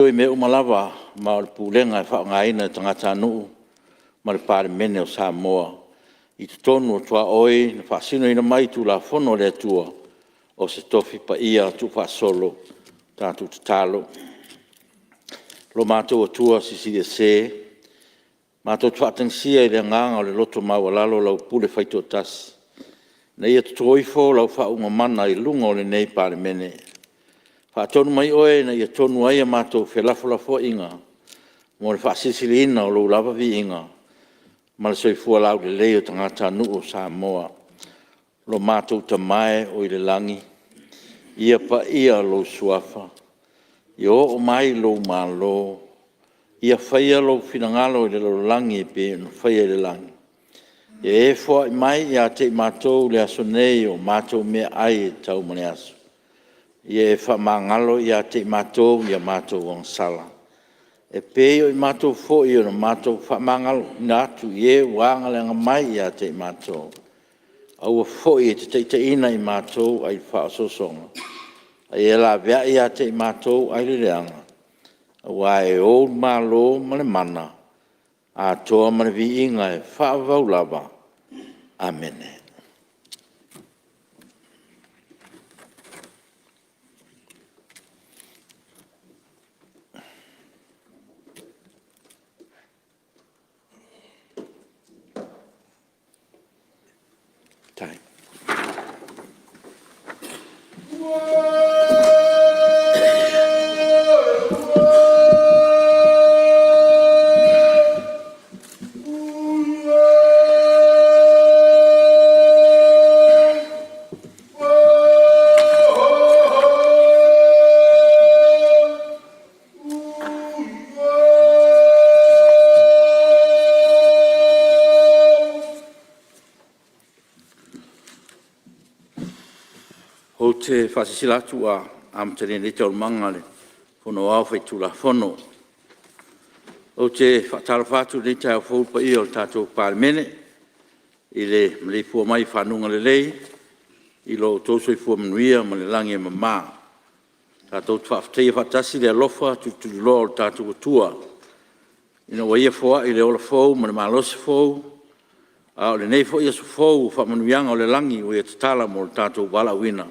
I mea uma lava ma o le pulega e faaaogaina e tagatanuu ma le Palemene o Samoa i totonu o tuaoi na faasinoina mai i Tulafono a le Atua, o se Tofi Paia tuufaasolo tatou tatalo. Lo matou Atua Silisili Ese, matou te faatagisia i le agaga o le loto maualalo lau pule faitoatasi, ina ia toto ifo lau faauuga mana i luga o lenei Palemene. Faatonu mai Oe ina ia tonu ai a matou felafolafoaiga mo le faasilisiliina o Lou lava viiga ma le soifua laulelei o tagatanuu o Samoa. Lo matou Tama e oi le lagi, ia paia Lou Suafa, ia oo mai Lou Malo, ia faia Lou finagalo i le lalolagi e pei ona faia i le lagi. Ia e foai mai ia te i matou i le aso nei o matou meaai e tatau mo le aso. Ia e faamagalo ia te i matou i a matou agasala, e pei o i matou foi na matou faamagaloina atu i e ua agaleaga mai ia te i matou. Aua foi e te taitaiina i matou ai le faaosoosoga, a ia laveai ia te i matou ai le leaga, aua e Ou le Malo ma le mana, atoa ma le viiga e faavavau lava. Amene. Ou te faasilasila atu ua amatalia nei Taualumaga a le Fono Aoao Faitulafono. Ou te faatalofa atu i lenei taeao fou i le paia o le tatou Palemene i le maleifua mai i faguga lelei i lo outou soifua manuia ma le lagi e mama. Tatou te faafetaia faatasi le alofa tulituliloa o lo tatou Atua ina ua Ia foai le ola fou ma le malosi fou, a o lenei foi aso fou ua faamanuiaga o le lagi ua ia tatala mo le tatou valaauina.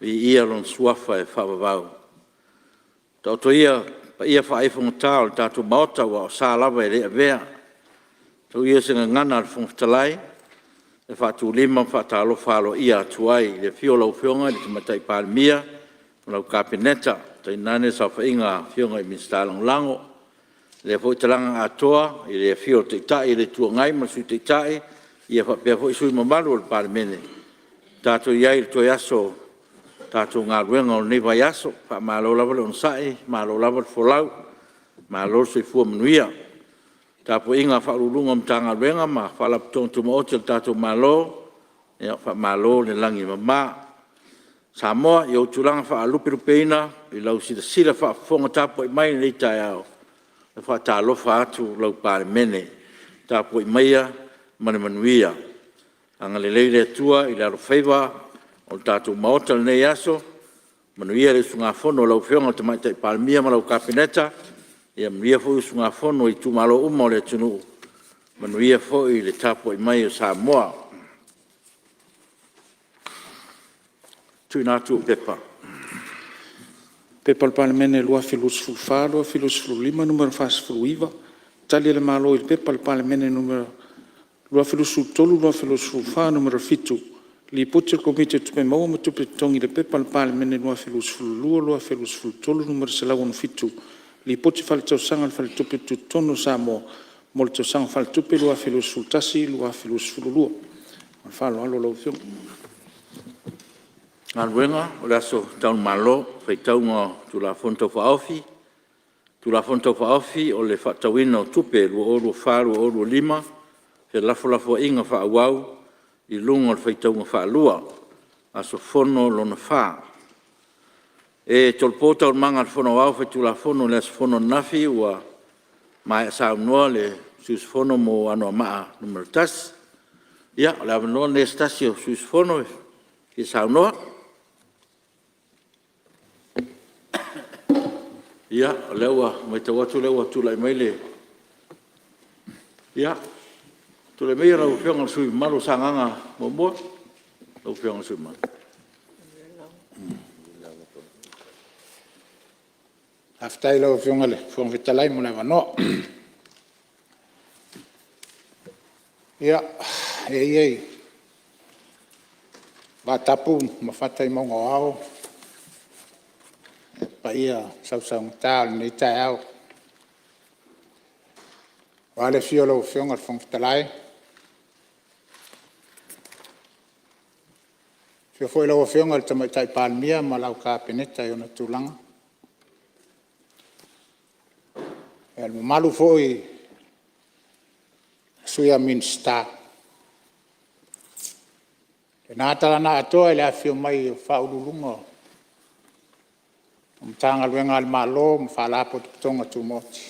Viia Lona Suafa e faavavau. Taoto ia paia faaifogata o le tatou Maota aua o sa lava e le avea, tau ia o se gagana a le Fofoga Fetalai e faatulima ma faatalofa aloaia atu ai i le afio o lau Afioga i le Tamaitai Palemia ma lau Kapeneta, tainane le saofaiga a Afioga i Minisita Lagolago. I lea foi talaga atoa i le afio o le Taitai o le Itu Agai ma le Sui Taitai ia faapea foi sui usufono mamalu o le Palemene ua tatou i ai i le toe aso o tatou galuega o lenei vaiaso. Faamalo lava le onosai malo lava le folau, malo le soifua manuia. Le tapuaiga a Ofisa Sili o Pulega o Matagaluega ma Faalapotopotoga Tumaoti a le tatou Malo, ia faamalo le lagi e mama. Samoa i ou tulaga faalupelupeina i lau silasila faafofoga tapuai mai i lenei taeao, e faatalofa atu lau Palemene, tapuai maia ma le manuia. Agalelei le Atua i le alofaiva o le tatou Maota i lenei aso, manuia le usugafono a lau Afioga i le Tamaitai Palemia ma lau Kapeneta, ia manuia foi usugafono a itumalo uma o le atunuu, manuia foi le tapuai mai a Samoa. tuuina atu o Pepa. P.P.2024/2025 Nu.49, Tali a le Malo i Pepa a le Palemene Nuu 2023/2024 Nu.7, Lipoti a le Komiti o Tupe Maua ma Tupe Totogi i le Pepa a le Palemene 2022/2023 Nu.167, Lipoti Faaletausaga a le Faletupe Tutotonu o Samoa mo le Tausaga Faaletupe 2021/2022. Ma le faaaloalo lau Afioga. Galuega, O le aso Tau i Malo, faitauga o Tulafono Tau Faaofi, Tulafono Tau Faaofi o le Faatatauina o Tupe 2024/2025, felafolafoaiga faaauau i luga o le faitauga faalua, aso fono lona 4. E tolopo Taualumaga a le Fono Aoao Faitulafono i le aso fono ananafi ua maea saunoa le sui usufono mo Anoamaa 1. Ia, o le avanoa lenei o se tasi o sui usufono e fia saunoa. Ia, o lea ua matau atu o lea ua tulai mai le… Ia, tulai maia lau Afioga i le sui usufono mamalu o Sagaga 1 lau Afioga i le sui usufono mamalu. Faafetai i lau Afioga i le Fofoga Fetalai mo le avanoa. Ia, avea ia i vatapu ma fata i mauga o Ao paia sausaugata o lenei taeao, aua le afio o lau Afioga i le Fofoga Fetalai, afio foi lau Afioga i le Tamaitai Palemia ma lau Kapeneta i ona tulaga, le mamalu foi i Sui a Minisita. O lena tala na atoa i le afifio mai o Ofisa Sili o Pulega o Matagaluega a le Malo ma Faalapotopotoga Tumaoti.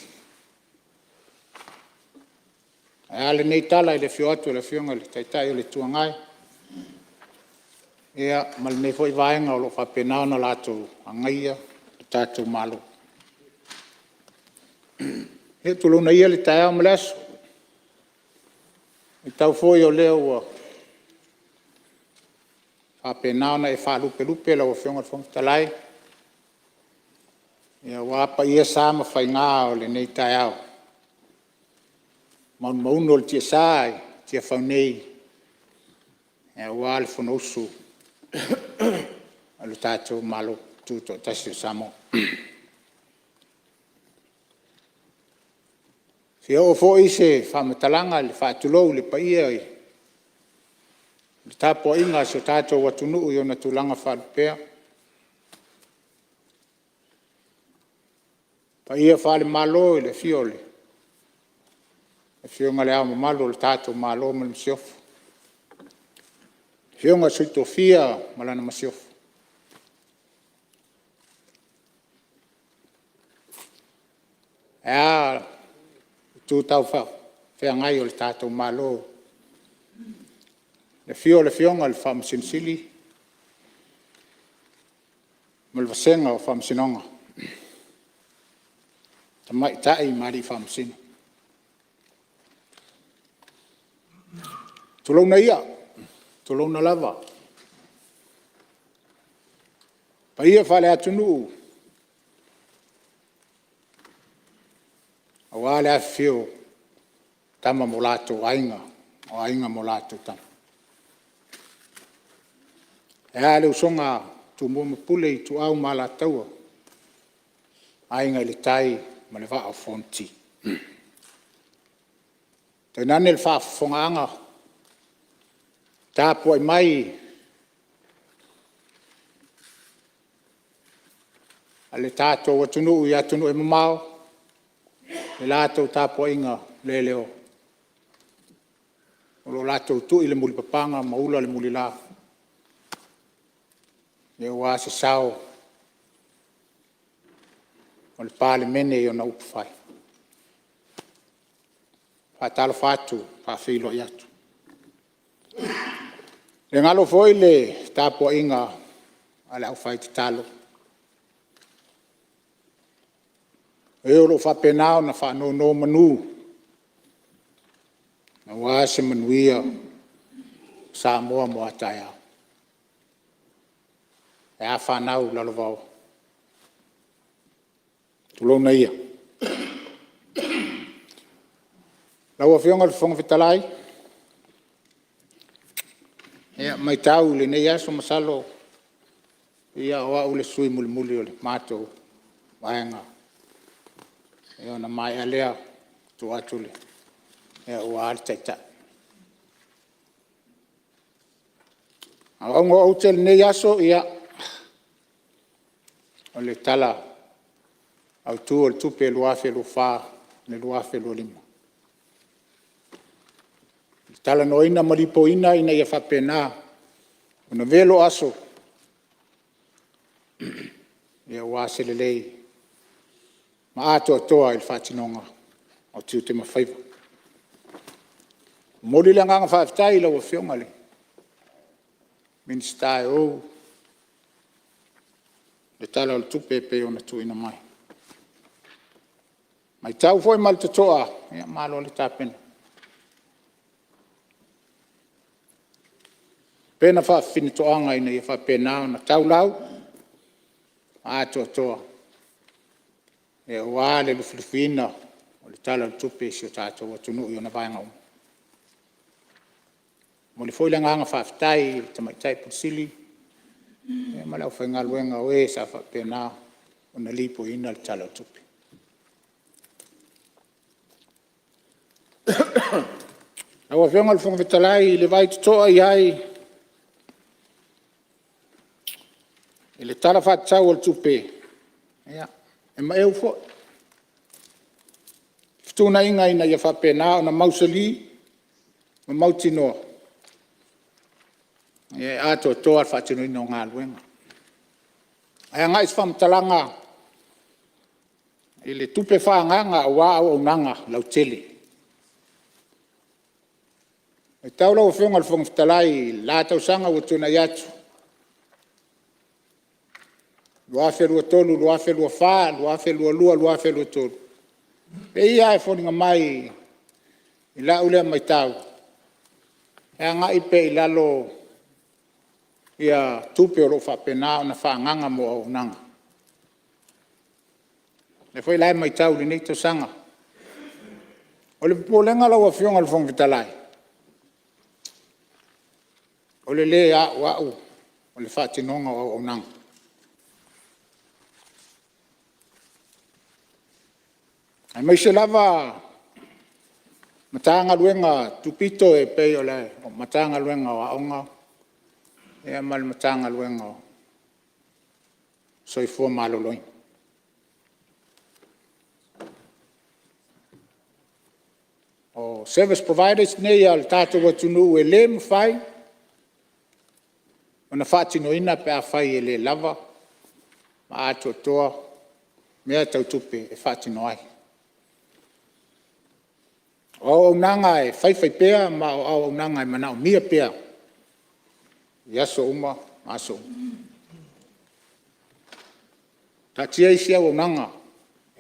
Ae a lenei tala i le afio atu o le Afioga i le Taitai o le Itu Agai ma lenei foi Vaega o lo o faapena ona latou agaia le tatou Malo. Ia tulouna ia le taeao ma le aso, e matau foi o lea ua faapena ona e faalupelupe lau Afioga i le Fofoga Fetalai aua paia, sa ma faiga o lenei taeao, malumaunu o le tiasa i Tiafau nei aua le Fonousu a lo tatou Malo Tutoatasi o Samoa. E fia oo foi se faamatalaga i le faatulou i le paia i le tapuaiga a si o tatou atunuu i ona tulaga faalupea, paia faale-Malo i le afio o le Afioga i Le Ao Mamalu o le tatou Malo ma le Masiofo, le Afioga i le Sui Tofia ma lana Masiofo. Ae a itu tau feagai o le tatou Malo, i le afio o le Afioga i le Faamasino Sili ma le vasega o Faamasinoga, Tamaitai ma Alii Faamasino. Tulouna ia, tulouna lava. Paia faale-atunuu aua le afifio o Tama ma o latou Aiga, o Aiga ma latou Tama. Ae a le usoga a Tumua ma Pule, Ituau ma Alataua, Aiga i le Tai ma le Vaa o Fonoti. Tainane le faafofogaaga tapuai mai a le tatou atunuu i atunuu e mamao i le latou tapuaiga leleoa o lo o latou tui le mulipapaga ma ula le mulila aua se sao o le Palemene i ona upufai. E faatalofa atu ma faafeiloai atu. E le galo foi le tapuaiga a le aufaitatalo, o e o lo o faapena ona faanonomanu aua se manuia o Samoa mo a taeao. Ae a fanau lalovaoa, tulouna ia. Lau Afioga i le Fofoga Fetalai, e matau i lenei aso masalo o au le sui usufono mulimuli o le matou vaega ona maea lea tuu atu aua le Taitai. A o auga o aute i lenei aso, ia, o le Tala Autu o le Tupe 2024/2025, i le talanoaina ma lipoiina ina ia faapena ona velo aso aua se lelei ma atoatoa i le faatinoga o tiute ma faiva. E momoli le agaga faafetai i lau Afioga i le Minisita e ou le Tala o le Tupe e pei ona tuuina mai. Matau foi ma le totoa, malo le tapena, tapena faafafinetoaga ina ia faapena ona tau lau ma atoatoa aua le lufilufiina o le Tala o le Tupe i si o tatou atunuu i ona vaega uma. E momoli foi le agaga faafetai i le Tamaitai Ofisa Sili ma le aufaigaluega o e sa faapena ona lipoiina le Tala o le Tupe. Lau Afioga i le Fofoga Fetalai i le vaai totoa i ai i le Tala Faatatau o le Tupe, e maeu foi fetuunaiga ina ia faapena ona mausali ma mautinoa e atoatoa le faatinoina o galuega. Ae agai se faamatalaga i le tupe faaagaaga aua auaunaga lautele. E matau lau Afioga i le Fofoga Fetalai i le la tausaga ua tuanai atu 2023/2024, 2022/2023, e pei lava e foliga mai i lau lea matau, e agai pea i lalo tupe o lo o faapena ona faaagaaga mo auaunaga. O lea foi la e matau i lenei tausaga. O le popolega lau Afioga i le Fofoga Fetalai, o le le auau o le faatinoga o auaunaga, aemaise lava Matagaluega pito e pei o le Matagaluega o Aoga ma le Matagaluega o le Soifua Maloloina. O service providers nei a le tatou atunuu e le mafai ona faatinoina pe afai e le lava ma atoatoa mea tau tupe e faatino ai. O auaunaga e faifaipea ma o auaunaga e manaomia pea i aso uma ma aso uma. Taatia isi auaunaga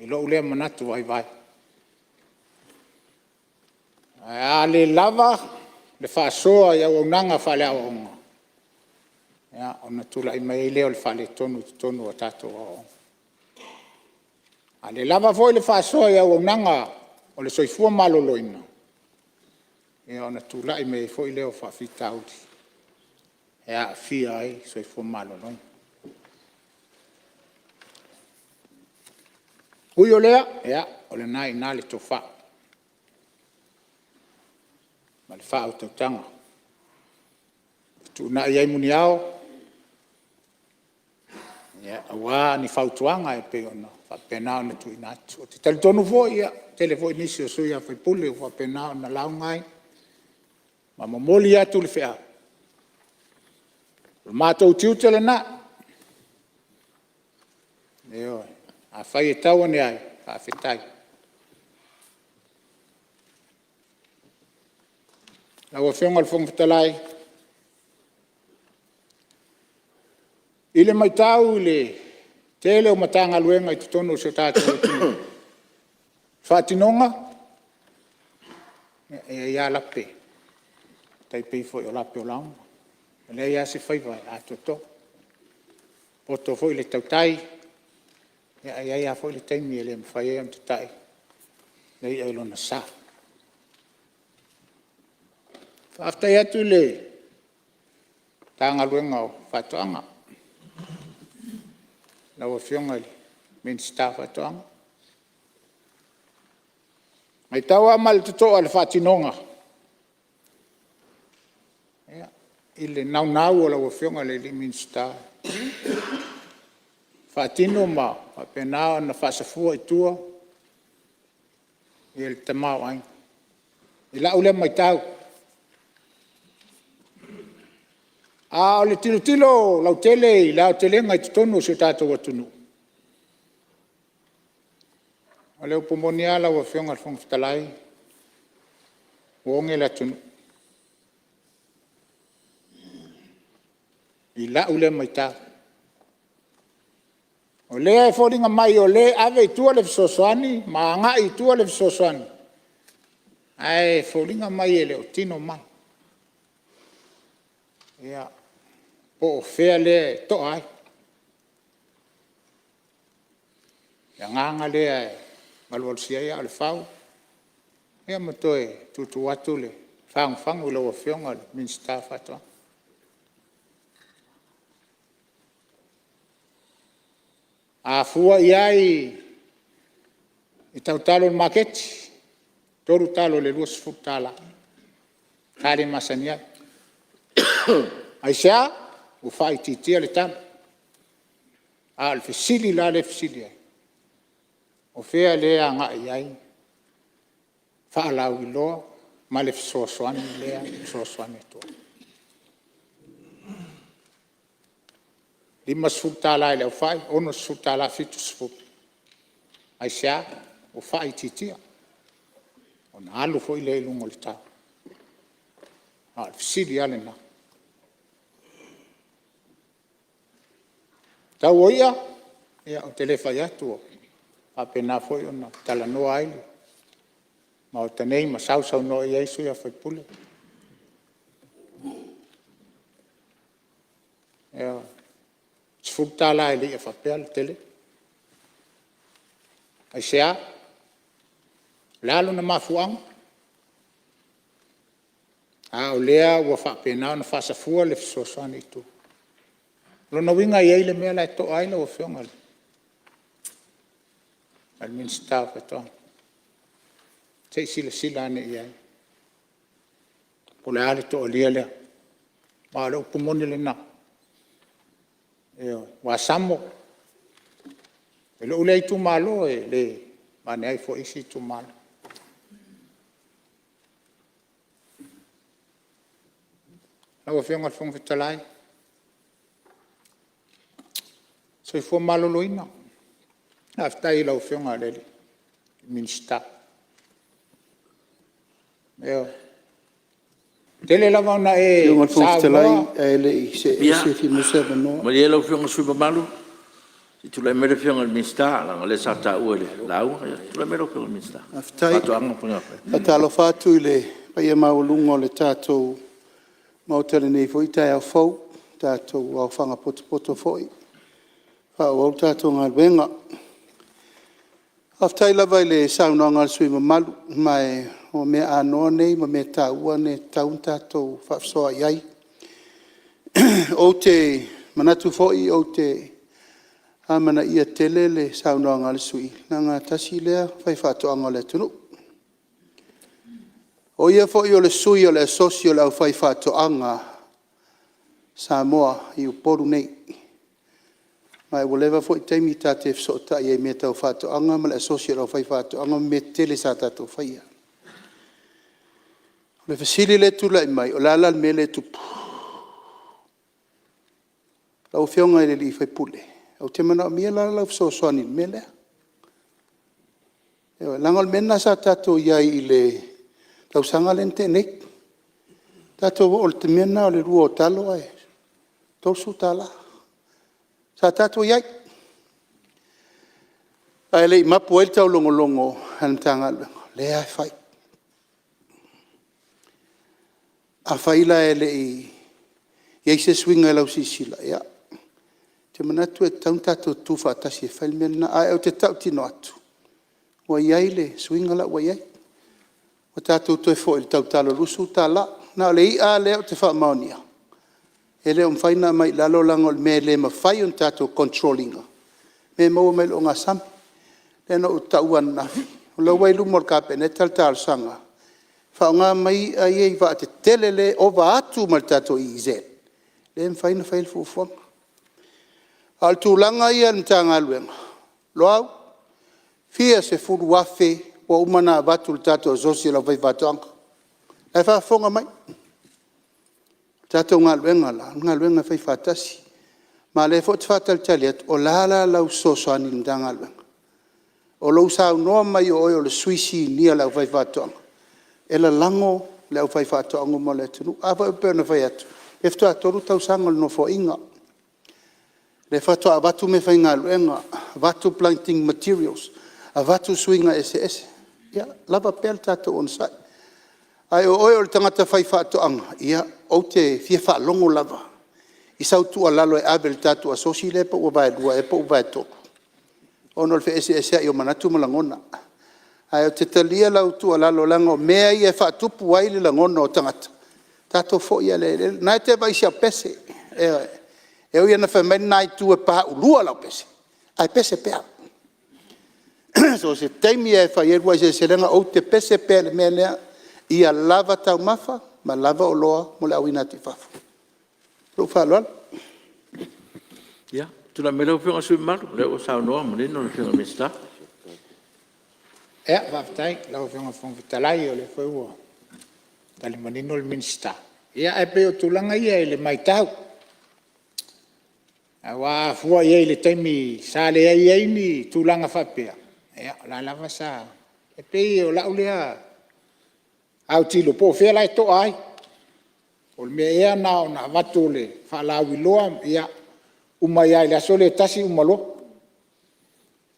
i lou lea manatu vaivai. Ae a le lava le faasoa i auaunaga faale-aoaoga, ona tulai mai ai lea o le faaletonu i totonu o tatou aoaoga. A le lava foi le faasoa i auaunaga o le soifua maloloina, ona tulai mai ai foi lea o faafitauli e aafia ai le soifua maloloina. Ui o lea, ia o lena e i ina le tofa ma le faautautaga e fetuunai ai muniao aua ni fautuaga e pei ona faapena ona tuuina atu. Ou te talitonu foi, e toatele foi nisi o sui usufono ua faapena ona lauga ai ma momoli atu le feau, o lo matou tiute lena, ioe. Afai e tau ane ai, faafetai. Lau Afioga i le Fofoga Fetalai, i le matau i le tele o Matagaluega i totonu o si o tatou atunuu i faatinoga, e i ai lava lape, e tai pei foi o lape o laoga, e leai lava se faiva e atoatoa. E poto foi le tautai, ae i ai lava foi le taimi e le mafai ai ona tatai le i'a i lona sa. Faafetai atu i le Matagaluega o Faatoaga, lau Afioga i le Minisita o Faatoaga. E matau lava ma le totoa i le faatinoga i le naunau o lau Afioga i le Minisita e faatino ma faapena ona faasafua i tua le tamaoaiga i lau lea matau. A o le tilotilo lautele i le aotelega i totonu o si o tatou atunuu, o le upu moni lava lau Afioga i le Fofoga Fetalai, ua oge le atunuu i lau lea matau. O lea e foliga mai o lea e ave i tua le fesoasoani ma agai i tua le fesoasoani, ae foliga mai e le o tino mai. Ia, po o fea lea e toa ai. O le agaga lea e valuvalusia ai aa o le fau ma toe tuutuu atu le fagufagu i lau Afioga i le Minisita o Faatoaga. A fua i ai i tau talo i le maketi, e 3 talo i le $20, sa le masani ai. Aisea? Ua faaitiitia le talo. A o le fesili la lea e fesili ai, o fea lea e agai i ai faalauiloa ma le fesoasoani lea e fesoasoani atu ai? E $50 i le aufai $60, $70. Aisea? Ua faaitiitia ona alu foi lea i luga o le tau. A o le fesili lava lena. O tau o i'a, ou te le fai atu, ua faapena foi ona talanoa ai le Maota nei ma sausaunoa i ai sui usufono. Ioe. E $10 i le i'a faapea le tele. Aisea? O le a lona mafuaaga? A o lea ua faapena ona faasafua le fesoasoani i tua. O lona uiga e i ai le mea la e toa ai lau Afioga i le Minisita o Faatoaga. Se i silasila ane i ai po o le a le toalia lea. Aua o le upu moni lena. Ioe. O lou lea itumalo, e le avane ai foi isi itumalo. Lau Afioga i le Fofoga Fetalai, soifua maloloina, faafetai i lau Afioga i le Minisita. Ioe. E tele lava ina e saunoa… Ae le i see ese e fia maua se avanoa. Malie lau Afioga i le sui usufono mamalu se i tulai mai le Afioga i le Minisita leaga o lea sa taua i le lauga. Tulai mai lau Afioga i le Minisita o Faatoaga ma Faiga Faiva. Faafetai. E faatalofa atu i le paia maualuga o le tatou Maota i lenei foi taeao fou, ua tatou aofaga potopoto foi e faaauau le tatou galuega. Faafetai lava i le saunoaga a le sui usufono mamalu, ma o mea anoa nei ma mea taua nei e tatau ona tatou faasoa i ai. Ou te manatu foi ou te amanaia tele le saunoaga a le sui usufono, leaga tasi lea faifaatoaga a le atunuu. O ia foi o le sui o le Asosi o le Aufaifaatoaga a Samoa i Upolu nei. Ma ua leva foi taimi ta te fesootai ai i mea tau faatoaga ma le Asosi o le Aufaifaatoaga ma mea tetele sa tatou faia. O le fesili lea e tulai mai, o le a la le mea lea e tupu? Lau Afioga i le sui usufono, ou te manaomia la lau fesoasoani i le mea lea. Ioe, leaga o le mea lena sa tatou i ai i le tausaga lea na tea nei, tatou oo i le mea lena o le lua o talo ae $30. Sa tatou i ai, ae le i mapu ai le taulogologo a le Matagaluega, o lea lava e fai. Afai la e le i i ai se suiga i lau silasila, ia, ou te manatu e tatau ona tatou tutu faatasi e fai le mea lena. Ae ou te tautino atu, ua i ai le suiga la ua i ai, ua tatou toe foi i le tautalo $20. Na o le i'a lava lea ou te faamaonia, e le o mafai ona aumai i lalo leaga o le mea e le mafai ona tatou control ina, o mea e maua mai le ogasami. Lea na ou taua ananafi, o la e ua i luma o le Kapeneta le talosaga, faaaoga mai i'a ia i vaatetele lea e ova atu ma le tatou EEZ, lea e mafai ona fai ai le fuafuaga. A o le tulaga ia i le Matagaluega, Loau, fia sefulu afe ua uma ona avatu i le tatou asosi o le aufaifaatoaga, la e faafofoga mai. O le tatou galuega la, o le galuega e faifaatasi. Ma o lea foi ou te faatalitali atu, o le a la lau fesoasoani i le Matagaluega? O lou saunoa mai o oe o le sui sinia o le aufaifaatoaga, e lalago le aufaifaatoaga uma a le atunuu. A foi e pei ona fai atu, o lea faatoa 3 tausaga o le Nofoaiga, lea faatoa avatu meafaigaluega. Avatu planting materials, avatu suiga eseese, ia lava pea le tatou onosai. Ae o oe o le tagata faifaatoaga, ia ou te fia faalogo lava i sau tuualalo e ave i le tatou asosi lea pe ua vaelua ea pe ua vaetolu ona o le feeseeseai o manatu ma lagona. Ae ou te talia lau tuualalo leaga o mea ia e faatupu ai le lagona o tagata, tatou foi lea i le eleele. O lena e te vaai i si au pese, ioe, e ui lava ina fai mai lena itu e paulua lau pese, ae pese pea. So o se taimi lava e fai ai le uluai seleselega, ou te pese pea i le mea lea, ia lava taumafa ma lava oloa mo le auina atu i fafo. Ma lou faaaloalo. Ia, tulai mai lau Afioga i le sui usufono mamalu, o lea ua saunoa manino le Afioga i le Minisita. Faafetai i lau Afioga i le Fofoga Fetalai o lea foi ua tali manino le Minisita, ae pei o tulaga ia i le matau. Aua a fua i ai i le taimi sa leai ai ni tulaga faapea, ia o la e lava sa… E pei o lau lea autilo po o fea la e toa ai, po o le mea ea na ona avatu o le faalauiloa, ia uma ai lava i le aso lea e tasi uma loa,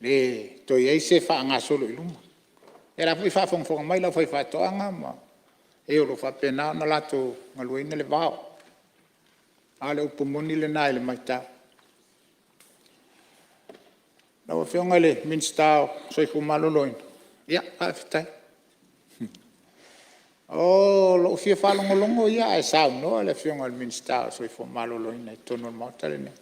le toe i ai se faagasolo i luma. Ia o la e foi e faafogafoga mai le aufaifaatoaga ma e o lo o faapena ona latou galuaina le vao. A o le upu moni lena i le matau. Lau Afioga i le Minisita o le Soifua Maloloina, ia faafetai. O lou fia faalogologo ia a o saunoa le Afioga i le Minisita o le Soifua Maloloina i totonu o le Maota lenei.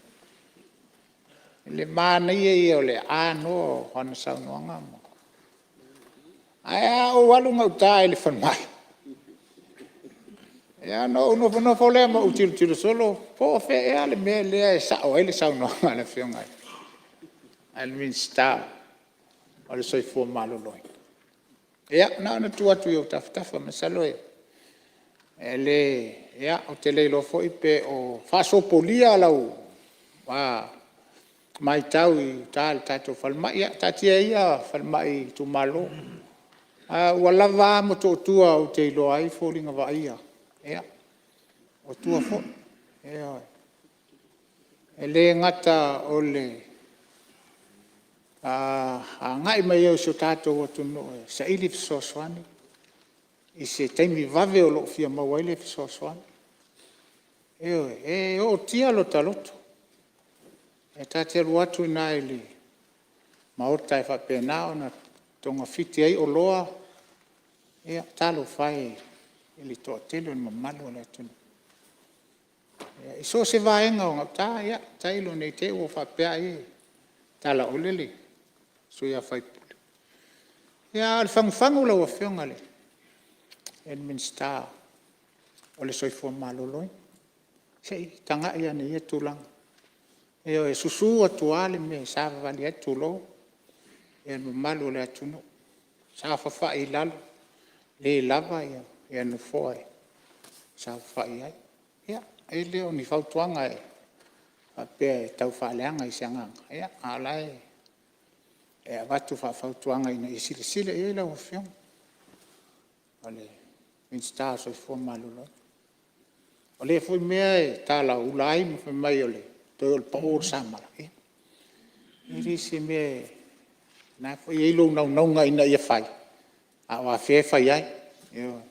I le manaia ia o le anoa o ana saunoaga. Ae a ou alu i gauta i le falemai, ona ou nofonofo lea ma ou tilotilo solo po o fea ea le mea lea e sao ai le saunoaga a le Afioga i le Minisita o le Soifua Maloloina. Ia na ona tuu atu i ou tafatafa masalo e le… ia ou te le iloa foi pe o faasopolia lau matau i uta i le tatou falemai. Ia taatia ia falemai i itumalo, ae ua lava a Motootua ou te iloa ai foliga vaaia, o tua foi. Ioe. E le gata o le agai mai ai o si o tatou atunuu e saili fesoasoani i se taimi vave o lo o fia maua ai le fesoasoani. Ioe. E ootia lo ta loto, e ta te alu atu i ina i le maota e faapena ona togafiti ai oloa, ia talofa e i le toatele o le mamalu o le atunuu i so o se vaega o gauta. Ia tailo ne i te i ua faapea ai e talaole le sui usufono. A o le fagufagu lau Afioga i le Minisita o le Soifua Maloloina, se i tagai ane i ia tulaga. Ioe, e susu atu lava le mea e savavali ai, tulou, le mamalu o le atunuu, saofafai i lalo, le lava nofoa e saofafai ai. Ia, e le o ni fautuaga e faapea e tau faaleaga i se agaga, a o la e avatu faafautuaga ina ia silasila i ai lau Afioga i le Minisita o le Soifua Maloloina. O lea foi mea e talaula ai ma fai mai toe o le pao o le samala, ia, e le o se mea… O lena foi e i ai lou naunauga ina ia fai, a o afea e fai ai? Ioe.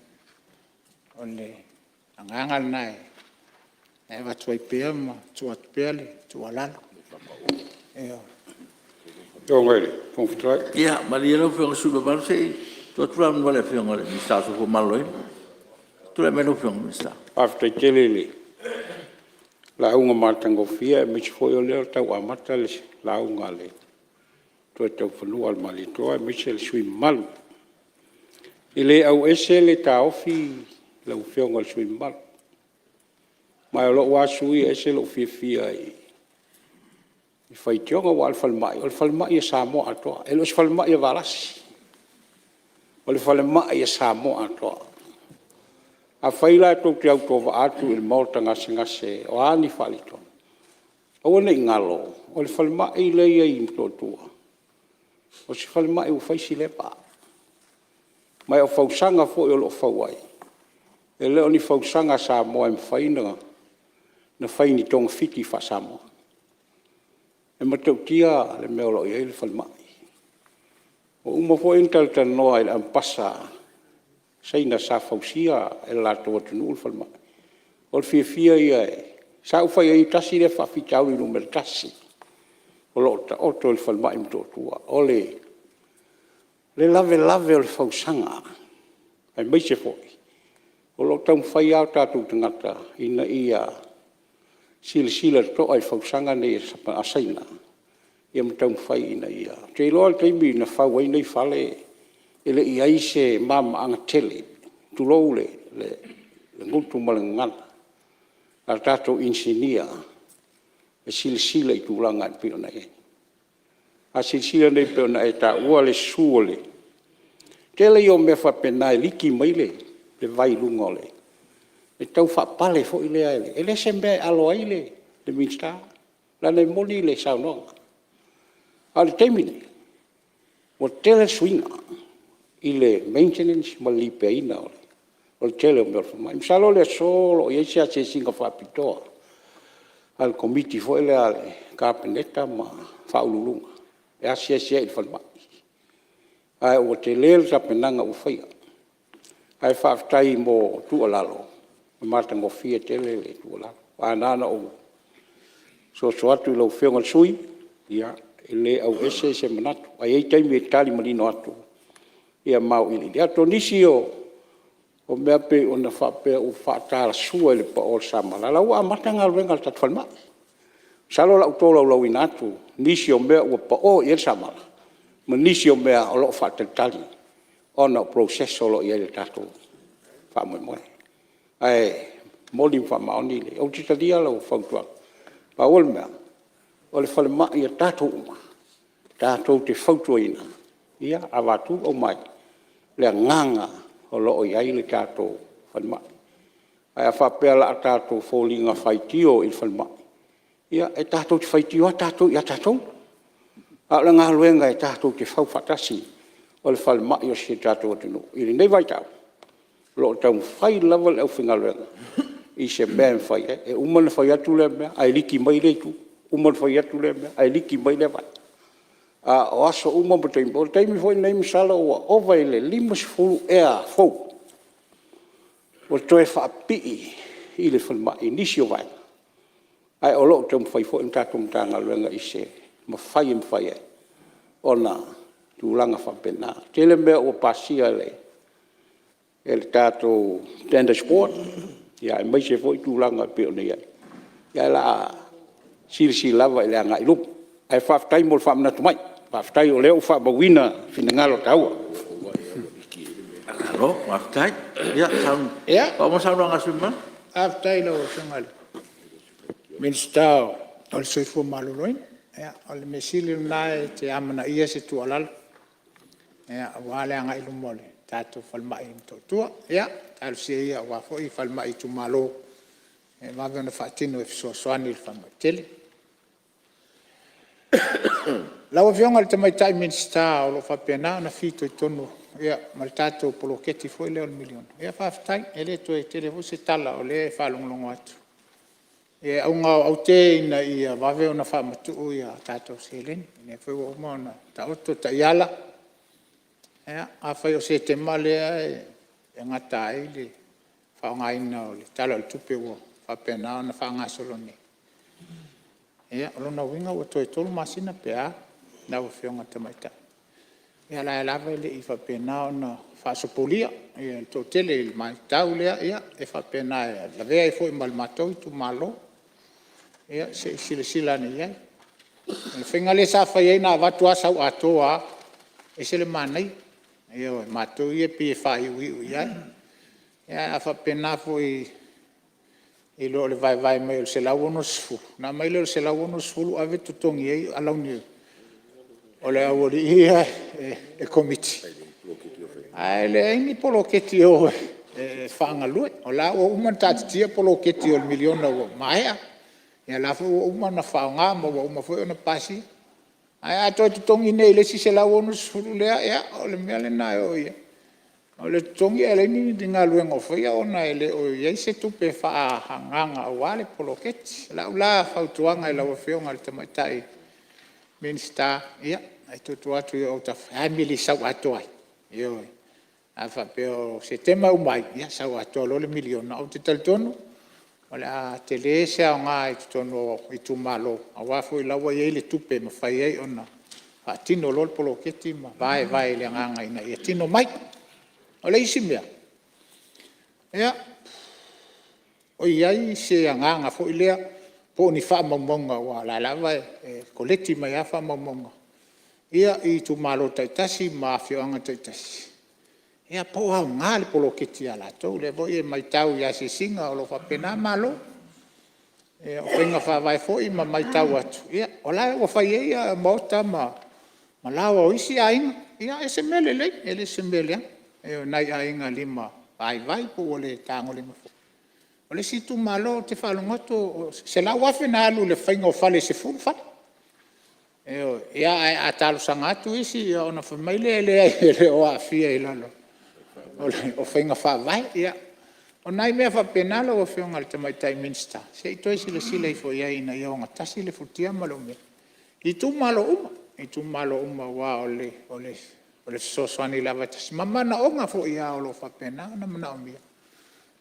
O le agaga lena e avatu ai pea ma tuu atu pea le tuualalo. Ioe. Ia malie lau Afioga i le sui usufono mamalu se i tuu atu le avanoa i le Afioga i le Minisita o le Soifua Maloloina. Tulai mai lau Afioga i le Minisita. Faafetai tele i le lauga matagofie aemaise foi o lea ua tau amata le lauga a le Toetaufanua a le Malietoa aemaise le sui usufono mamalu. E le auese le taofi lau Afioga i le sui usufono mamalu, ma o lou lava sui usufono e ese lou fiafia i faitioga aua o le falemai, o le falemai a Samoa atoa, e le o se falemai a Valasi. O le falemai a Samoa atoa. Afai la tou te autovaa atu i le maota gasegase o a ni faaletonu, aua ne i galo o le falemai la e i ai i Motootua, o se falemai ua fai si leva. Ma o fausaga foi o lo o fau ai, e le o ni fausaga a Samoa e mafai ona fai ni togafiti faa-Samoa. E matautia le mea o lo o i ai le falemai. Ua uma foi ona talatalanoa i le Ampasa Saina sa fausia e le latou atunuu le falemai. O le fiafia ia, sa ou fai i ai tasi lea faafitauli numera 1 o lo o taoto i le falemai i Motootua, o le lavelave o le fausaga aemaise foi o lo o taumafai lava o tatou tagata ina ia silasila totoa i fausaga nei a Saina ia ma taumafai ina ia… Ou te iloa o le taimi na fau ai nei fale e le i i ai se malamalamaaga tele, tulou le gutu ma le gagana a tatou inisinia e silasila i tulaga e pei ona i ai. A silasila nei pei ona e taua le susu o le tele ia o mea faapena e liki mai le vai i luga o le… E tau faapale foi lea, e le o se mea e alo ai le Minisita leaga e moni le saunoaga. A o le taimi lenei, ua tele suiga i le maintenance ma le lipaiaina o le tele o mea o le falemai. Masalo o le aso o lo o i ai se asiasiga faapitoa a le Komiti foi lea a le Kapeneta ma Faauluuluga e asiasi ai i le falemai, ae ua tele le tapenaga ua faia. Ae faafetai mo tuualalo, e matagofie tele le tuualalo. Ae na ona ou soso atu i lau Afioga i le sui usufono, ia e le auese se manatu, ae i ai taimi e tali manino atu ma auiliili atu. O nisi o mea pei ona faapea ua faatalasua i le pao o le samala, o la ua amata galuega a le tatou falemai. Masalo o le a ou tolaulauina atu nisi o mea ua pao i ai le samala ma nisi o mea o lo o faatalitali ona o process o lo o i ai i le tatou faamoemoe. Ae moni ma faamaoni, ou te talia lau fautuaga. Pau o le mea, o le falemai a tatou uma, tatou te fautuaina, ia avatu aumai le agaga o lo o i ai le tatou falemai. Ae a faapea o le a tatou foliga faitio i le falemai, ia e tatou te faitio lava tatou ia tatou. A o le galuega tatou te fau faatasi, o le falemai o si o tatou atunuu. I lenei vaitau, o lo o taumafai lava le aufaigaluega i se mea e mafai ai. E uma ona fai atu lea mea ae liki mai lea itu, uma ona fai atu lea mea ae liki mai lea vaega. A o aso uma ma taimi, o le taimi foi lenei masalo ua ova i le 50 ea fou ua toe faapipii i le falemai i nisi o vaega, ae o lo o taumafai foi le tatou Matagaluega i se mafai e mafai ai ona tulaga faapena. E tele mea ua pasia e le tatou Tenders Board aemaise foi tulaga e pei ona i ai, ae o le a silasila lava i le agai i luma. Ae faafetai mo le faamanatu mai, faafetai o lea ua faamauina finagalo taua. Malo faafetai. Ia faaauau mai le saunoaga a le sui usufono mamalu. Faafetai i lau Afioga i le Minisita o le Soifua Maloloina. O le mea sili lena e te amanaia se tuualalo aua le agai i luma o le tatou falemai i Motootua. Ia talosia ia aua foi falemai i itumalo e vave ona faatino e fesoasoani i le falemai tele. Lau Afioga i le Tamaitai Minisita o lo o faapena ona fitoitonu ma le tatou poloketi foi lea o le miliona, ia faafetai. E le toe tele foi se tala o lea e faalogologo atu, ia auga o aute ina ia vave ona faamatuu a tatou seleni. O lea foi ua uma ona taoto taiala, afai o Setema lea e gata ai le faaaogaina o le Tala o le Tupe ua faapena ona faagasolo nei, ia o lona uiga ua toe 3 masina pe a lau Afioga i le Tamaitai. Ia o la e lava e le i faapena ona faasopolia le toatele i le vaitau lea, e faapena e lavea ai foi ma le matou itumalo. Ia se i silasila ane i ai. O le faiga lea sa fai ai na avatu lava sau atoa lava, e ese le manaia. Ioe. Matou ia e pei e faaiuiu i ai. Ae a faapena foi i lo le vaevae mai o le $160, ona aumai lea o le $160 ave totogi ai alauni o le aualii ia e komiti, ae leai ni poloketi e o e faagalue. O la ua uma ona taatitia poloketi o le miliona ua maea, ia la foi ua uma ona faaaoga ma ua uma foi ona pasia. Ae a toe totogi nei i le isi $160 lea, ia o le mea lena e oo i ai o le totogi ae leai ni galuega o faia ona e le o i ai se tupe faaagaaga aua le poloketi. O lau la fautuaga i lau Afioga i le Tamaitai Minisita, ia e tuutuu atu i ou autafa e a mea e le sau atoa ai. Ioe. A faapea o Setema e uma ai, ia sau atoa loa le miliona. Ou te talitonu o le a tele se aoga i totonu o itumalo aua foi o la ua i ai le tupe e mafai ai ona faatino loa le poloketi ma vaevae i le agaga ina ia tino mai. O le isi mea, o i ai se agaga foi lea po o ni faamaumauga aua o la lava e collect mai lava faamaumauga i itumalo taitasi ma afioaga taitasi, po o aoga le poloketi ia latou. O lea foi e matau i asiasiga o lo o faapena Malo. O faiga faavae foi ma matau atu, o la ua fai i ai maota ma laoa o isi aiga, ia o se mea lelei e le o se mea leaga nai aiga lima vaivai po ua le tagolima foi. O le isi itumalo ou te faalogo atu e $100,000 na alu i le faiga o fale e 10 fale. Ioe. Ae a talosaga atu isi ona fai mai lea e leai e le o aafia i lalo o faiga faavae. Ia, o nai mea faapena lau Afioga i le Tamaitai Minisita se i toe silasila ifo i ai ina ia ogatasi le futia ma le umele i itumalo uma, itumalo uma aua o le fesoasoani lava e tasi ma manaoga foi lava o lo o faapena ona manaomia.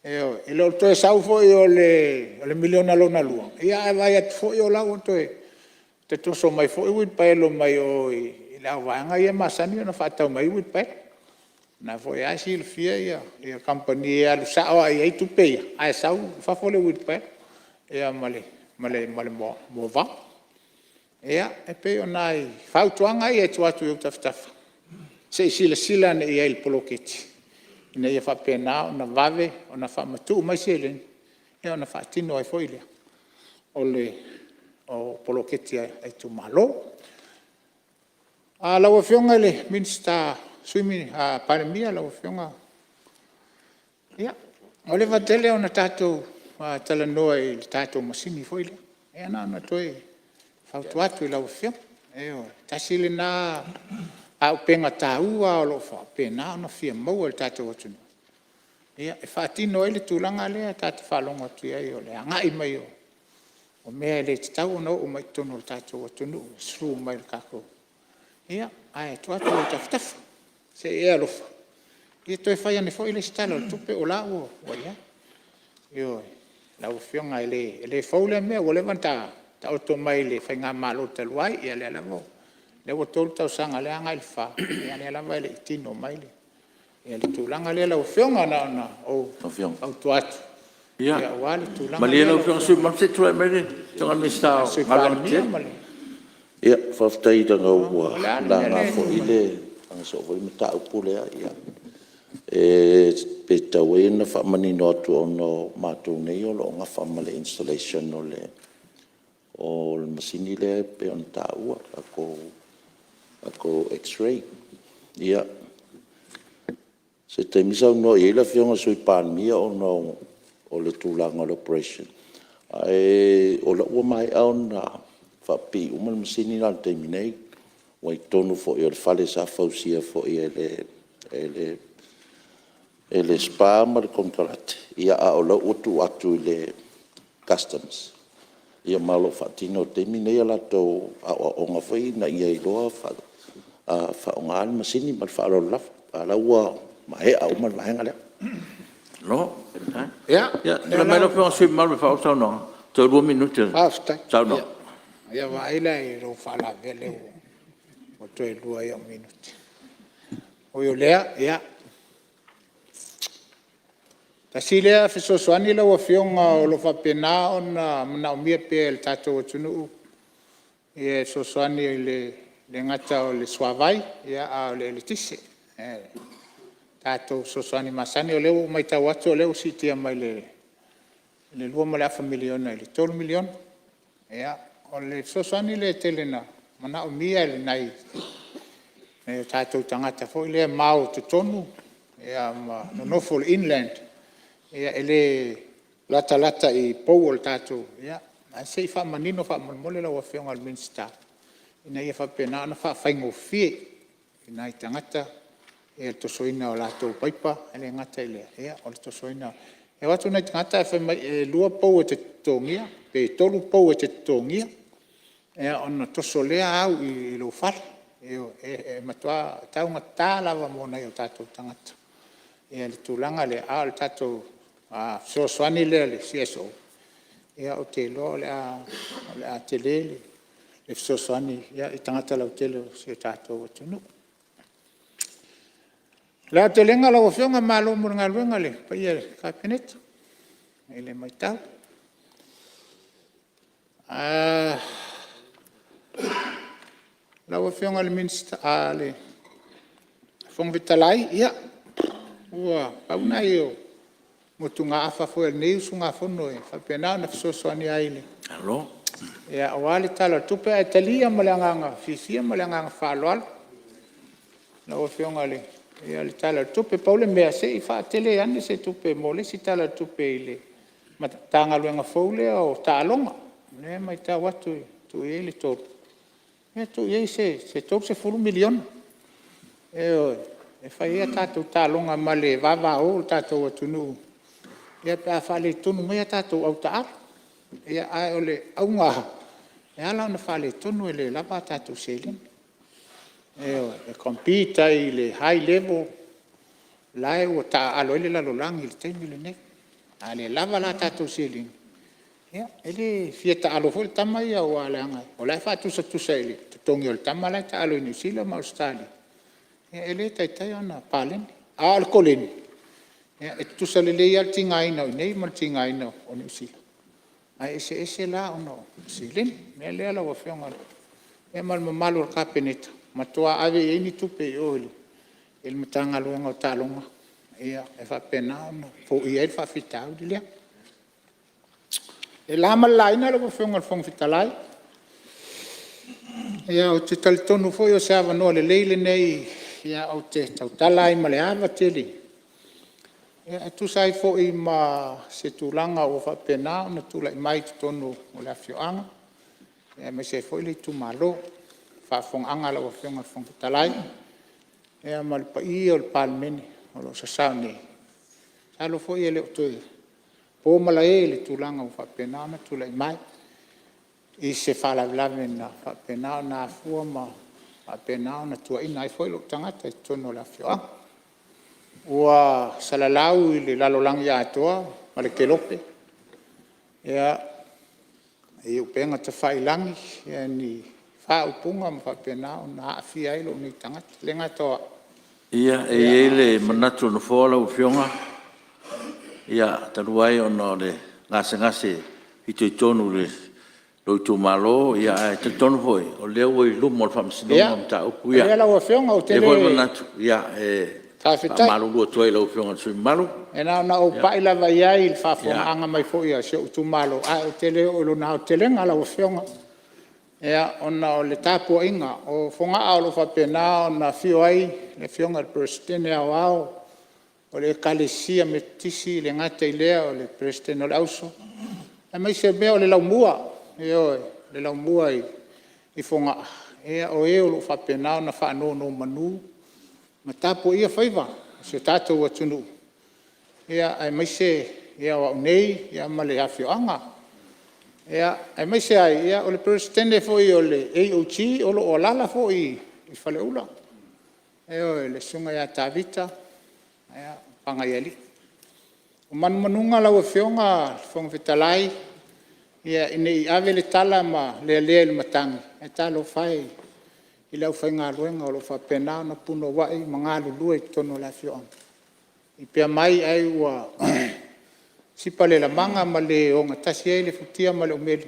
Ioe. E le o le toe sau foi o le miliona lona lua, ae vaai atu foi o la ua toe tatoso mai foi uilipaelo mai o i le auvaega ia e masani ona faatau mai ai uilipaelo. O lena foi lava e silafia kamupani e alu sao lava i ai tupe ia ae sau i fafo le uilipaelo ma le moavao. Ia, e pei o nai fautuaga ia e tuu atu i ou tafatafa se i silasila ane i ai i le poloketi ina ia faapena ona vave ona faamatuu mai seleni ona faatino ai foi lea o poloketi a itumalo. Lau Afioga i le Sui Palemia lau Afioga, ia ua leva tele ona tatou talanoa i le tatou masini foi lea. Ia na ona toe fautua atu i lau Afioga, ioe, tasi lena auupega taua o lo o faapena ona fia maua e le tatou atunuu e faatino ai le tulaga lea ta te faalogo atu i ai o le agai mai o mea e le tatau ona oo mai i totonu o le tatou atunuu e sue mai i le tatou… Ae tuu atu i ou tafatafa se i e alofa toe fai ane foi le isi Tala o le Tupe o la ua i ai. Ioe. Lau Afioga e le fou lea mea ua leva ona taoto mai le faigamalo talu ai, ia lea lava ua 3 tausaga lea e agai i le 4, a o lea lava e le i tino mai le tulaga lea lau Afioga. Na ona ou fautua atu aua le tulaga lea. Malie lau Afioga i le sui usufono mamalu se i tulai mai le Afioga i le Minisita o Galuega Tetele. Ia, faafetai leaga ua laga foi le mataupu lea. Pe tatau foi ona faamanino atu ona o matou nei o lo o nafa ma le installation o le masini lea pei ona taua, le tatou x-ray. Ia, se taimi saunoa i ai le Afioga i le Sui Palemia ona o le tulaga o le operation, ae o la e ua maea ona faapipii uma le masini la i le taimi nei, ua i totonu foi o le fale sa fausia foi e le SPA ma le konekarate, a o la e ua tuu atu i le Customs. Ma o lo o faatino i le taimi lenei a latou aoaoga foi ia ina ia iloa faaaoga le masini. Ma le faaaloalo lava. A o la e ua maea uma le vaega lea. Malo faafetai. Ia vaai la i lou faalavea lea ua toe 2 ai au minute. Ui o lea, ia, tasi lea fesoasoani lau Afioga o lo o faapena ona manaomia pea e le tatou atunuu e fesoasoani e le gata o le suavai a o le eletise. O tatou fesoasoani masani o lea ua ou matau atu o lea ua siitia mai le $2.5 miliona i le $3 miliona. O le fesoasoani lea e tele ina manaomia e nai o tatou tagata foi lea ma o i totonu ma nonofo i le inland e le latalata i pou o le tatou… Ae se i faamanino faamolemole lau Afioga i le Minisita ina ia faapena ona faafaigofie i nai tagata le tosoina o latou paipa, ae le gata i lea o le tosoina… E o atu nai tagata ae fai mai e 2 pou e te totogia pe 3 pou e te totogia. ona toso lea au i lou fale. E matua taugata lava mo nai o tatou tagata le tulaga lea, a o le tatou fesoasoani lea i le CSO ou te iloa o le a tele le fesoasoani i tagata lautele o si o tatou atunuu. O le aotelega lau Afioga, malo mo le galuega le paia i le Kapeneta i le maitau. Lau Afioga i le Fofoga Fetalai, ia, ua pau lena o motugaafa foi a lenei usugafono e faapena ona fesoasoani ai aua le Tala o le Tupe. Ae talia ma le agaga fiafia ma le agaga faaaloalo lau Afioga le Tala o le Tupe. Pau le mea, se i faatele ane se tupe mo le isi Tala o le Tupe i le Matagaluega fou lea o taaloga, lea e maitau atu e tuu i ai le $3, ia tuu i ai se $30 miliona, ioe, e fai ai a tatou taaloga ma le vavao o le tatou atunuu pe a faaletonu mai a tatou autaaalo. Ae o le auga lava, e ala ona faaletonu e le lava a tatou seleni, ioe, e compete ai i le high level la e ua taaalo ai le lalolagi i le taimi lenei. A le lava la tatou seleni, ia e le fia taalo foi le tama ia aua leaga o la e faatusatusa i le totogi o le tama la e taalo i Niu Sila ma Ausetalia, ia e le taitai ona paleni. A o le koleni, e tutusa lelei lava le tigaina o i inei ma le tigaina o Niu Sila, ae eseese la ona o seleni. O le mea lea lau Afioga ma le mamalu o le Kapeneta, matua ave i ai ni tupe i o i le Matagaluega o Taaloga e faapena ona foia ai le faafitauli lea. E na ma le laina lau Afioga i le Fofoga Fetalai, ou te talitonu foi o se avanoa lelei lenei ou te tautala ai ma le ava tele e tusa ai foi ma se tulaga ua faapena ona tulai mai i totonu o le afioaga aemaise ai foi le itumalo. I le faafofogaaga a lau Afioga i le Fofoga Fetalai ma le paia o le Palemene o lo o sasao nei, masalo foi e le o toe po malae i le tulaga ua faapena ona tulai mai i se faalavelave na faapena ona afua ma faapena ona tuuaina ai foi lou tagata i totonu o le afioaga. Ua salalau i le lalolagi atoa ma le kelope i upega tafailagi ni faaupuga ma faapena ona aafia ai lou nei tagata. E le gata o au… Ia, e i ai le manatu o le Nofoa lau Afioga, talu ai ona o le gasegase fitoitonu i lou itumalo, ae talitonu foi o lea ua i luma o le Faamasinoga mataupu ia. Ia, malie lau Afioga ou te O lea le… foi e manatu e faamalulu atu ai i lau Afioga i le sui usufono mamalu. Faafetai. E na ona ou pai lava i ai i le faafofogaaga mai foi a si ou itumalo, ae ou te le oo i lona aotelega lau Afioga, ona o le tapuaiga, o Fogaa o lo o faapena ona afio ai le Afioga i le Peresetene Aoao o le Ekalesia Metotisi, e le gata i lea o le Peresetene o le Auso, aemaise pea o le Laumua, ioe, le Laumua i Fogaa, o e o lo o faapena ona faanonomanu ma tapuaia faiva o si o tatou atunuu, aemaise o au nei ma le afioaga. Aemaise ai o le Peresetene foi o le AOG o lo o alaala foi i Faleula, ioe, le Susuga ia Tavita Pagaialii. O manumanuga lau Afioga i le Fofoga Fetalai, ina ne i ave le tala ma lealea i le matagi, ae talofa e i le aufaigaluega o lo o faapena ona punouai ma galulue i totonu o le afioaga, i pea mai ai ua sipa le lamaga ma le ogatasi ai le futia ma le umele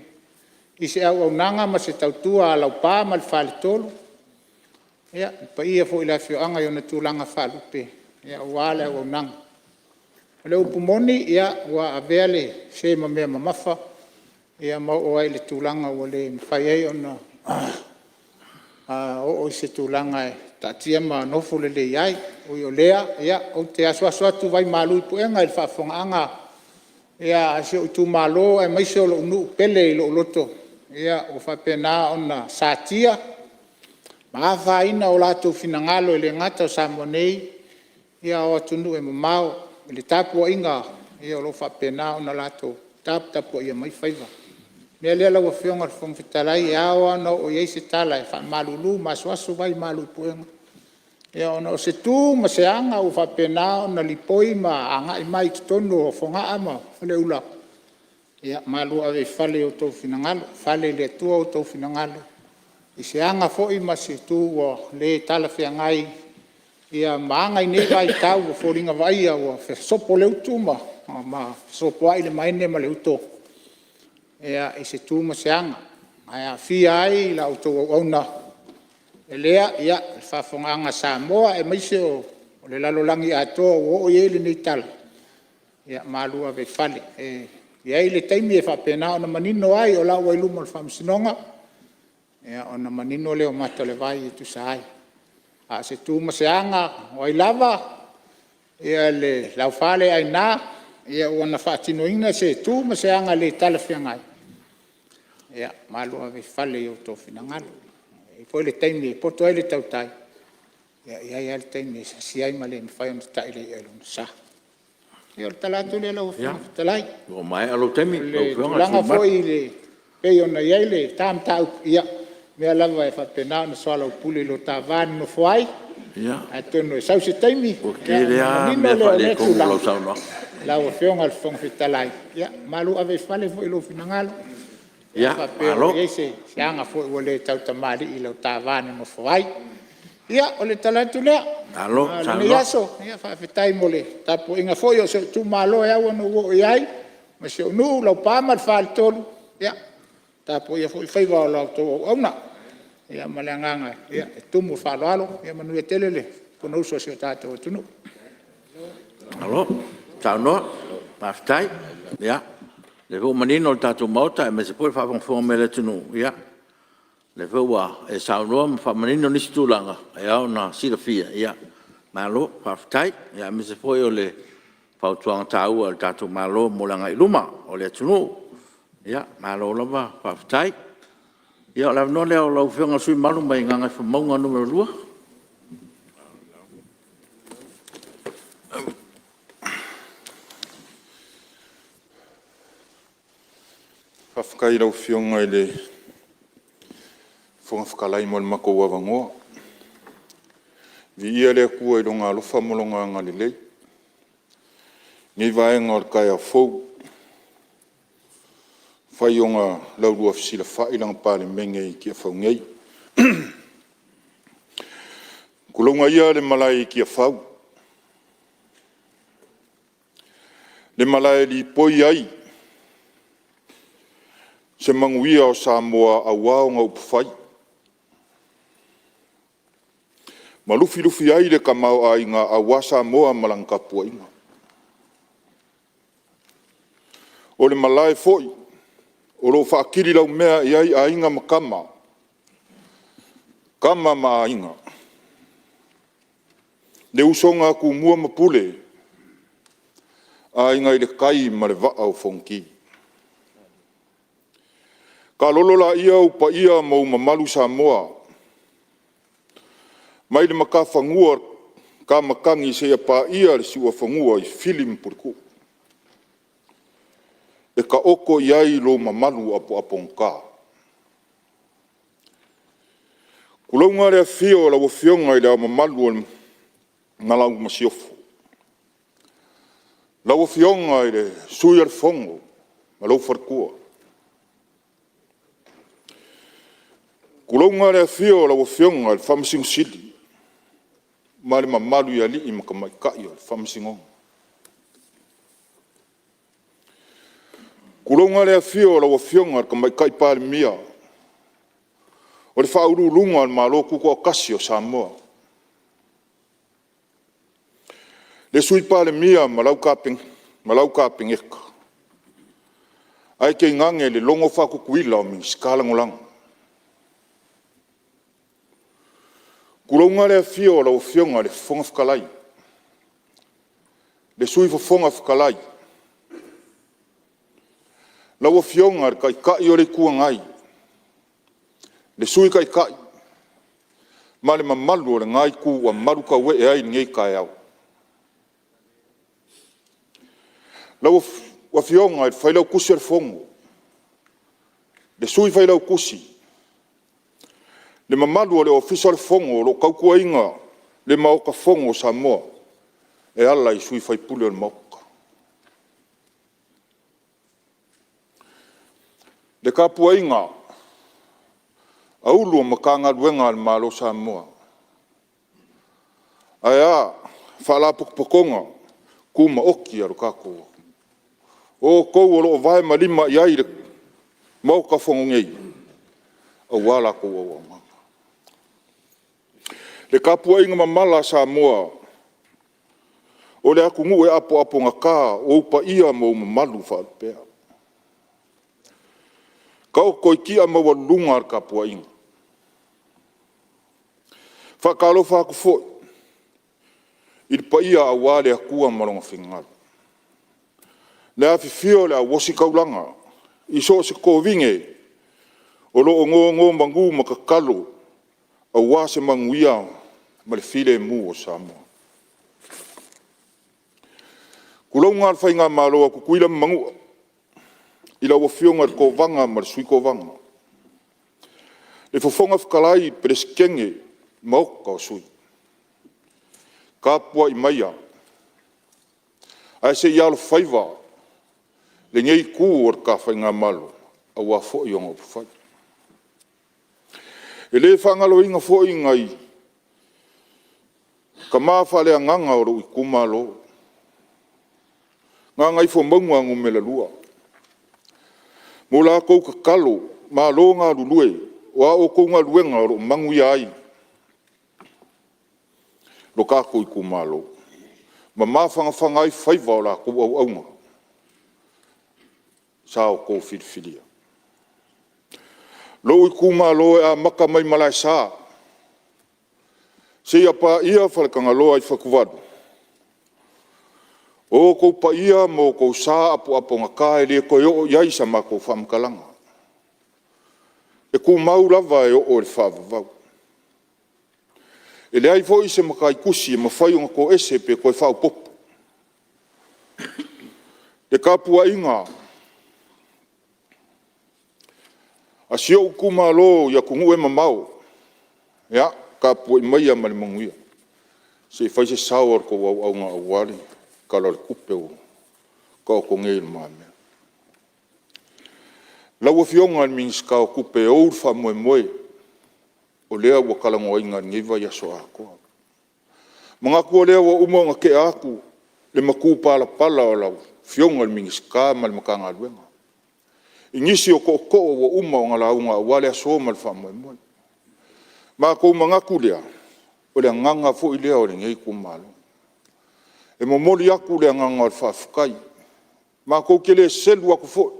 i se auaunaga ma se tautua a laupa ma le faletolu, le paia foi i le afioaga i ona tulaga faalupe aua le auaunaga. O le upu moni ua avea le se ma mea mamafa ma oo ai i le tulaga ua le mafai ai ona oo i se tulaga e taatia ma nofo lelei ai. Ui o lea, ou te asuasu atu vai malu i puega i le faafofogaaga a si ou itumalo aemaise o lou nuu pele i lou loto ua faapena ona satia ma afaina o latou finagalo, e le gata o Samoa nei, a o atunuu e mamao i le tapuaiga o lo o faapena ona latou taputapuaia mai faiva. mea lea lau Afioga i le Fofoga Fetalai, e ao lava ona oo i ai se tala e faamalulu ma asuasu ai malu i puega, ona o se tu ma se aga ua faapena ona lipoi ma agai mai i totonu o Fogaa ma Faleula, ia malu ave i fale i outou finagalo, fale i le Atua outou finagalo i se aga foi ma se tu ua le talafeagai ma aga i nei vaitau ua foliga vaaia ua fesopo le utu ma fesopoai le maene ma le uto i se tu ma se aga ae aafia ai la outou auauna lea. Le faafofogaaga a Samoa aemaise o le lalolagi atoa ua oo i ai lenei tala, ia malu ave i fale. E i ai le taimi e faapena ona manino ai, o la ua i luma o le Faamasinoga ona manino lea o mata o le vai e tusa ai. A o se tu ma se aga o ai lava le aofa le aina ua na faatinoina se tu ma se aga le talafeagai, ia malu ave i fale i outou finagalo. E i ai foi le taimi e poto ai le tautai, e i ai lava le taimi e sasi ai ma le mafai ona tatai le i'a i lona sa. Ia o le tala atu lea lau Afioga i le Fofoga Fetalai. Ua maea lou taimi O lau le Afioga i le tulaga sui usufono mamalu. foi e pei ona i ai le ta mataupu, ia, o lea lava e faapena ona soalaupule i lo ta va nonofo ai, atonu e sau se taimi Ua tele ona lava manino mea lea o lea faaletonu o tulaga. lau saunoaga. Lau Afioga i le Fofoga Fetalai, ia malu ave i fale foi lou finagalo pe a faapea ua i ai se aga foi ua le tautamalii i lo ta va nonofo ai. Ia, o le tala atu lea o lenei aso, faafetai mo le tapuaiga foi a si ou itumalo e ao ona ou oo i ai ma si ou nuu i Laupa ma le Faletolu, ia tapuaia foi faiva o la outou auauna. Ia ma le agaga e tumu i le faaaloalo. Ia manuia tele le Fonousu a si o tatou atunuu. Malo saunoa, faafetai. O lea foi ua manino le tatou Maota aemaise foi le faafogafoga mai a le atunuu, ia o lea foi ua e saunoa ma faamanino nisi tulaga e ao ona silafia, ia malo faafetai. Aemaise foi o le fautuaga taua i le tatou Malo mo le agai i luma o le atunuu. Ia malo lava faafetai. Ia o le avanoa lea o lau Afioga i le sui usufono mamalu mai Gagaifomauga 2. Faafetai i lau Afioga i le Fofoga Fetalai mo le matou avanoa. Viia le Atua i Lona alofa ma Lona agalelei i lenei vaega o le taeao fou, ua mafai ona laulua fesilafai lana Palemene i Tiafau nei. Tulouna ia le malae i Tiafau, le malae e lipoi ai se manuia o Samoa aua ona upufai ma lufilufi ai le tamaoaiga aua Samoa ma lana tapuaiga. O le malae foi o lo o faatililaumea i ai Aiga ma Tama, Tama ma Aiga, le usoga a Tumua ma Pule, Aiga i le Tai ma le Vaa o Fonoti. Taalolo laia ou paia ma ou mamalu Samoa, mai le matafanua i le tamatagi seia paia le siuafanua i Fili ma Puletuu e taoto i ai lou mamalu apoapogata. Tulouna le afio o lau Afioga i Le Ao Mamalu ma lau Masiofo, lau Afioga i le Sui o le Fono ma lou faletua. Tulouna le afio o lau Afioga i le Faamasino Sili ma le mamalu i alii ma tamaitai o le Faamasinoga. Tulouna le afio o lau Afioga i le Tamaitai Palemia, o le Faauluuluga o le Malo Tutoatasi o Samoa. Le Sui Palemia ma lau Kapeneta, ae tainane le logo faa-Tutuila o Minisita Lagolago. Tulouna le afio o lau Afioga i le Fofoga Fetalai, le Sui Fofoga Fetalai, lau Afioga i le Taitai o le Itu Agai, le Sui Taitai ma le mamalu o lena Itu ua malutauee ai lenei taeao. Lau Afioga i le Failautusi o le Fono Le Sui Failautusi, le mamalu o le Ofisa o le Fono o lo o tautuaina le Maota Fono o Samoa e ala i sui usufono o le Maota. Le tapuaiga a Ofisa Sili o Pulega o Matagaluega a le Malo o Samoa, ae a Faalapotopotoga Tumaoti a lo tatou atunuu. O outou o lo o vae ma lima i ai le Maota Fono nei, aua la outou auaunaga. Le tapuaiga mamala a Samoa, o le atunuu e apoapogata ou paia ma ou mamalu faalupea. Taoto i tia maualuluga le tapuaiga. E faatalofa atu foi i le paia aua le Atua ma Lona finagalo, le afifio o le au ositaulaga i so o se tovine o lo o nonomanu ma tatalo aua se manuia ma le filemu o Samoa. Tulouna le Faigamalo a Tutuila ma Manua, i lau Afioga i le Kovana ma le Sui Kovana, le Fofoga Fetalai, Peresetene ma Maota o Sui. Tapuai maia ae se i alofaiva lenei Itu o le ta Faigamalo aua foi ona upufai. E le faagaloina foi nai tama faaleagaga o lou itumalo, Gagaifomauga 2, mo la outou tatalo, malo galulue, o a outou galuega o lo o manuia ai lo tatou itumalo ma mafanafana ai faiva o la outou auauna sa outou filifilia. Lou itumalo e amata mai Malaesa seia paia Faletagaloa i Fatuvalu, o outou paia ma outou sa apoapogata e le toe oo i ai sa matou faamatalaga, e tumau lava e oo i le faavavau. E leai foi se matai tusi e mafai ona toese pe toe faaopoopo. Le tapuaiga a si ou itumalo i atunuu e mamao, ia tapuai maia ma le manuia se i fai se sao o le tou auauna aua le Tala o le Tupe ua taoto nei i lumamea. Lau Afioga i le Minisita o Tupe e ou le faamoemoe o lea ua talanoaina i lenei vaiaso atoa. Ona manatu lea ua uma ona tea atu le matupalapala o lau Afioga i le Minisita ma le Matagaluega i nisi o tootoo ua uma ona lauga aua le aso ma le faamoemoe. Ona matou manatu lea, o le agaga foi lea o lenei itumalo, e momoli atu le agaga o le faafetai. Matou te le selu atu foi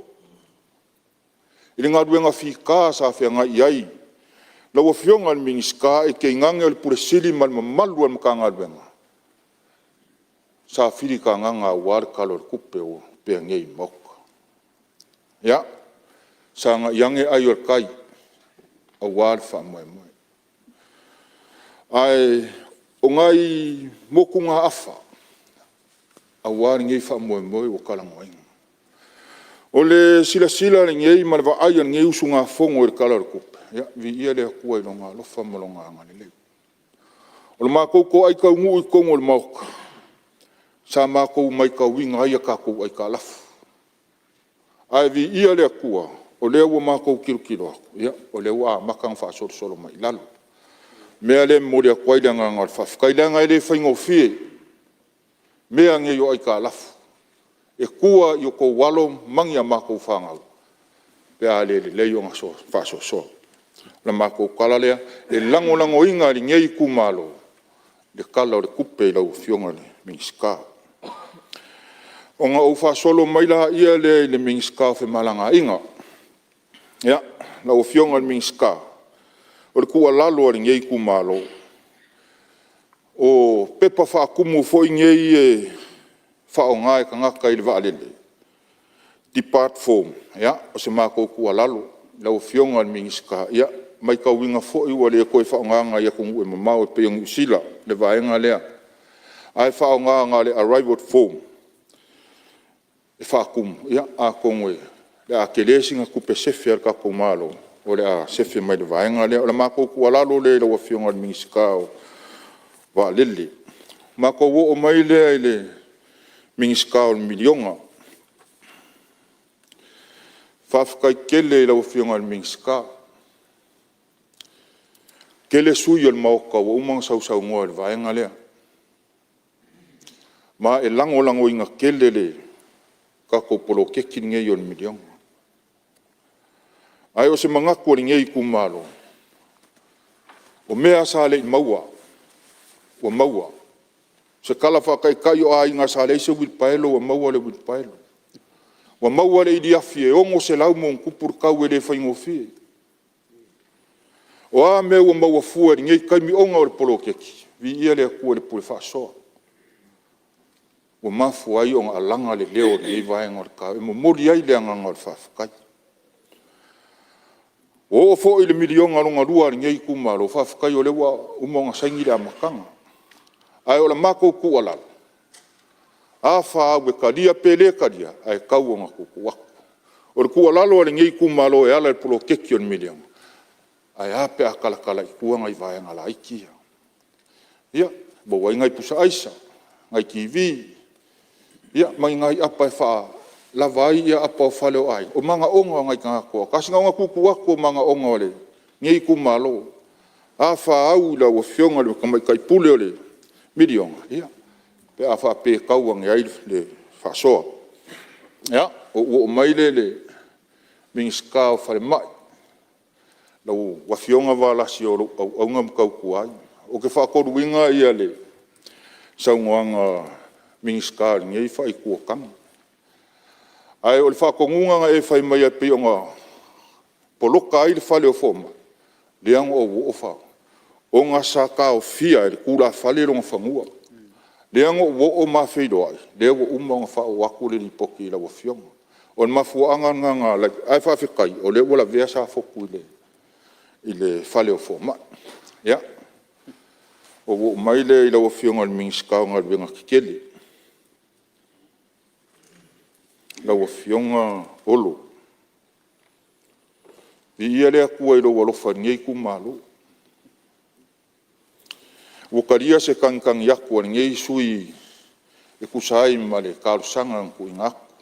i le galuega fita sa feagai ai lau Afioga i le Minisita, ae tainane o le Ofisa Sili o Pulega ma le mamalu o le Matagaluega sa filitagaga aua le Tala o le Tupe ua opea nei i le Maota. Ia, sagai ane ai o le tai aua le faamoemoe. Ae o nai motugaafa aua lenei faamoemoe ua talanoaina. O le silasila a lenei ma le vaai a lenei usugafono i le Tala o le Tupe, ia viia le Atua i Lona alofa ma Lona agalelei. O le matou toai taunuu i totonu o le Maota, sa matou matauina ai a tatou aitalafu, ae viia le Atua o lea ua matou tilotilo atu, o lea ua amata ona faasolosolo mai i lalo. O le mea lea e momoli atu ai le agaga o le faafetai, leaga e le faigofie mea nei o aitalafu, e tua i o outou alo ma ni a matou fanau pe a le lelei ona faasoasoa. O le matou tala lea, e lagolagoina e lenei itumalo le Tala o le Tupe i lau Afioga i le Minisita. Ona ou faasolo mai lea i le Minisita o Femalagaaiga. Ia, lau Afioga i le Minisita, o le tuualalo a lenei itumalo, o pepa faatumu foi nei e faaaoga e tagata i le vaalele, depart form, ia, o se matou tuualalo i lau Afioga i le Minisita, ia matauina foi ua le toe faaaogaina i atunuu e mamao e pei o Niu Sila le vaega lea, ae faaaoga na o le arrival form e faatumu. Ia, atonu e le a tele sina tupe sefe a le tatou Malo o le a sefe mai le vaega lea. O le matou tuualalo lea i lau Afioga i le Minisita o Vaalele. Ona matou oo mai lea i le Minisita o le Miliona. Faafetai tele i lau Afioga i le Minisita. E toatele sui usufono o le Maota ua uma ona sausaunoa i le vaega lea, ma e lagolagoina tele le tatou poloketi lenei o le miliona. Ae o se manatu o lenei itumalo, o mea lava sa le i maua, ua maua. O se tala faataitai, o aiga sa leai se uilipaelo ua maua le uilipaelo. Ua maua le iliafi e $600+ le tau, e le faigofie. O a mea ua maua fua i lenei taimi ona o le poloketi, viia le Atua i le pule faasoa ua mafua ai ona alaga le leo o lenei vaega o le taua e momoli ai le agaga o le faafetai. Ua oo foi i le miliona lona lua a lenei itumalo, faafetai o lea ua uma ona saini le amataga. Ae o le matou tuualalo, a fa au e talia pe le talia, ae tau ina tuutuu atu. O le tuualalo a lenei itumalo e ala i le poloketi o le miliona, ae a pe a talatala i tua nai vaega laiti ia. Ia, maua ai nai pusa aisa, nai TV, ia ma ni nai apa e faalava ai apa o fale o aiga, o manaoga o nai tagata toatasi. Na ona tuutuu atu o manaoga o lenei itumalo. A fa au i lau Afioga i le Tamaitai Pule o le miliona, ia, pe a faapea e tau ane ai le faasoa. Ia, ona ou oo mai lea i le Minisita o le Falemai, lau Afioga Valasi o lou auauna ma tautua ai. Ou te faatoluina le saunoaga a le Minisita i lenei faa-Itu o tagi. Ae o le faatonuga na e fai maia e pei ona poloka ai le fale o fomai, lea na ou oo ona sa taofia e le tulafale lona fanua. Lea na ou oo ma feiloai, lea ua uma ona faaoo atu le lipoti i lau Afioga. O le mafuaaga lena na ala ai, ae faafetai o lea ua lavea Safotu i le fale o fomai. Ia, ona ou oo mai lea i lau Afioga i le Minisita o Galuega Tetele, lau Afioga Olo. Viia le Atua i lou alofa i lenei itumalo. Ua talia se tagitagi atu a lenei sui usufono e tusa ai ma le talosaga na tuuina atu.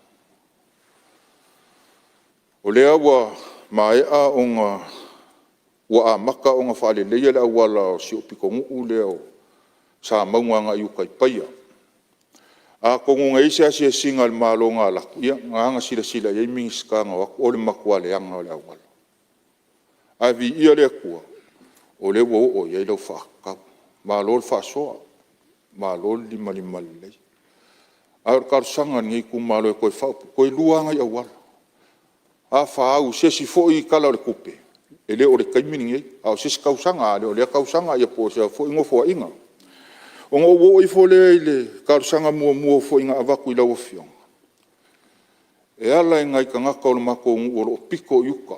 O lea ua maea ona, ua amata ona faaleleia le auala o si ou pitonuu lea o Samauga agai uta i Paia. Atonu na i ai se asiasiga a le Malo na alu atu, ia na ala ona silasila i ai Minisita na o atu, o le matua leaga o le auala. Ae viia le Atua o lea ua oo i ai lau faatatau. Malo le faasoa, malo le limalima lelei. A o le talosaga a lenei itumalo e toe faaopoopo, toe lua lava nai auala. A fa au i se isi foi Tala o le Tupe, e le o le taimi lenei, a o se isi tausaga, a le o lea tausaga po o sea foi Nofoaiga. Ona ou oo ifo lea i le talosaga muamua foi na avatu i lau Afioga, e ala i nai tagata o le matou nuu o lo o pito i uta.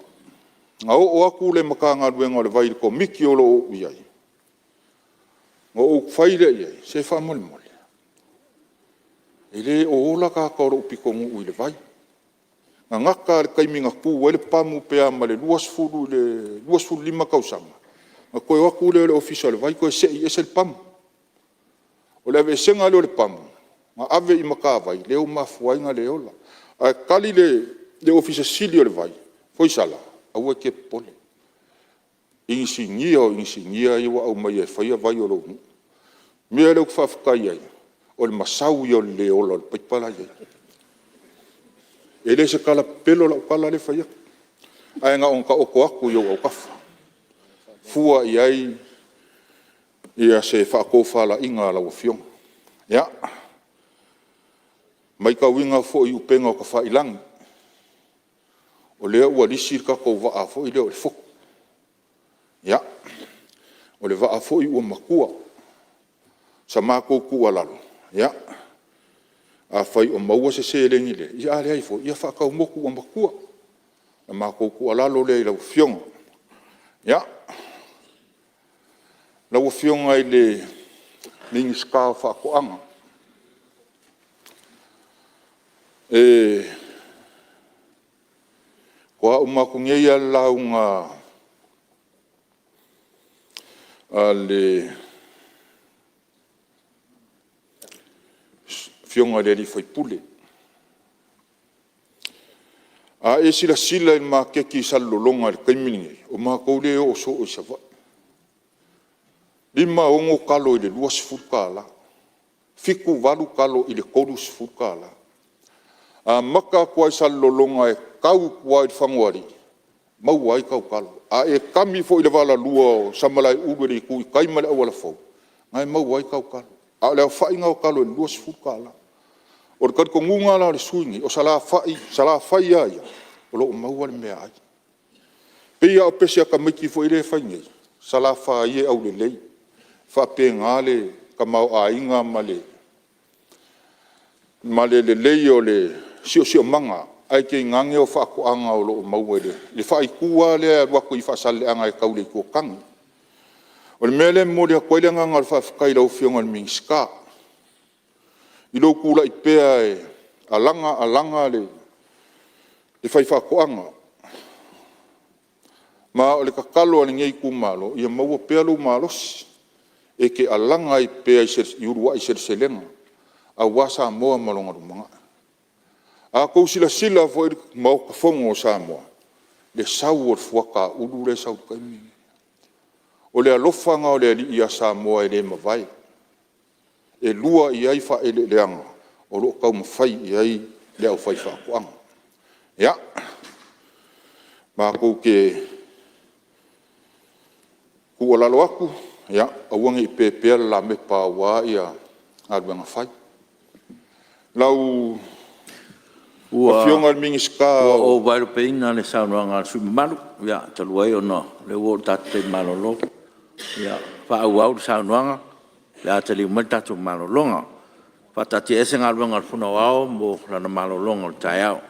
Na oo atu le Matagaluega o le Vai i le Komiti o lo o ou i ai, ona ou fai lea i ai, se faamolemole, e le o ola tagata o lou pitonuu i le vai. Na gata lava i le taimi na tu ai le pamu pe a ma le 20 i le 25 tausaga, ona toe o atu lea o le Ofisa o le Vai toe se'i ese le pamu. O le aveeseina lea o le pamu ma ave i Matavai lea ua mafua ai ona le ola. Ae tali le Ofisa Sili o le Vai, Foisala aua e te popole, inisinia o inisinia ia ua aumaia e faia vai o lou nuu. O le mea lea ou te faafetai ai, o le masau ia o le le ola o le paipa la e i ai. E le o se tala pepelo lau tala lea e fai atu, ae na ona taoto atu i ou autafa, fua i ai se faatofalaiga a lau Afioga. Ia, matauina foi i upega o tafailagi, o lea ua lisi le tatou vaa foi lea o le Fotu. Ia, o le vaa foi ua matua. O sa matou tuualalo, ia, afai o maua se seleni lea, ia a leai foi, ia faatau motu ua matua. O le matou tuualalo lea i lau Afioga. Ia, lau Afioga i le Minisita o Faatoaga, e Faatoa uma atu nei lava le lauga a le Afioga i le sui usufono. A e silasila i le maketi i Salelologa i le taimi lenei, o matou lea e o soo i Savaii, e 56 talo i le $20, 78 talo i le $30. E amata atu lava i Salelologa e tau i tua i Lefagaoalii, e maua ai tau talo. A e kami foi i le valalua o Samalaeulu i le itu i tai ma le auala fou, o lena e maua ai tau talo. A o le aofai lena o talo i le $20. O le talitonuga la o le sui usufono lenei, o Salafai lava ia, o lo o maua le meaai. E pei lava o pese a tamaiti foi lea e fai nei, Salafai e aulelei. E faapena le tamaoaiga ma le lelei o le siosiomaga, ae tainane o faatoaga o lo o maua i le faaitu lava lea e alu atu i Faasaleleaga e tau i le Itu o Tane. O le mea lea e momoli atu ai le agaga o le faafetai i lau Afioga i le Minisita i lou tulai pea e alaga alaga le faifaatoaga. Ma o le tatalo a lenei itumalo, ia maua pea lou malosi e te alaga ai pea i uluai seleselega aua Samoa ma lona lumanai. A outou silasila foi le Maota Fono o Samoa, i le sau o le fuata ulu lea e sau i le taimi lenei, o le alofa lena o le Alii ia Samoa e le mavae, e lua i ai faaeleeleaga o lo o taumafai i ai le aufaifaatoaga. Ia, matou te tuualalo atu, aua ne i pepeha le lamepa aua galuega fai. Lau Ua Afioga i le Minisita o… Ua ou vaelupeina le saunoaga a le sui usufono mamalu, talu ai ona o lea ua oo i le tatou taimi malolo, ia faaauau le saunoaga pe a taliu mai le tatou malologa. E faataatiaese Galuega a le Fono Aoao mo lana malologa o le taeao.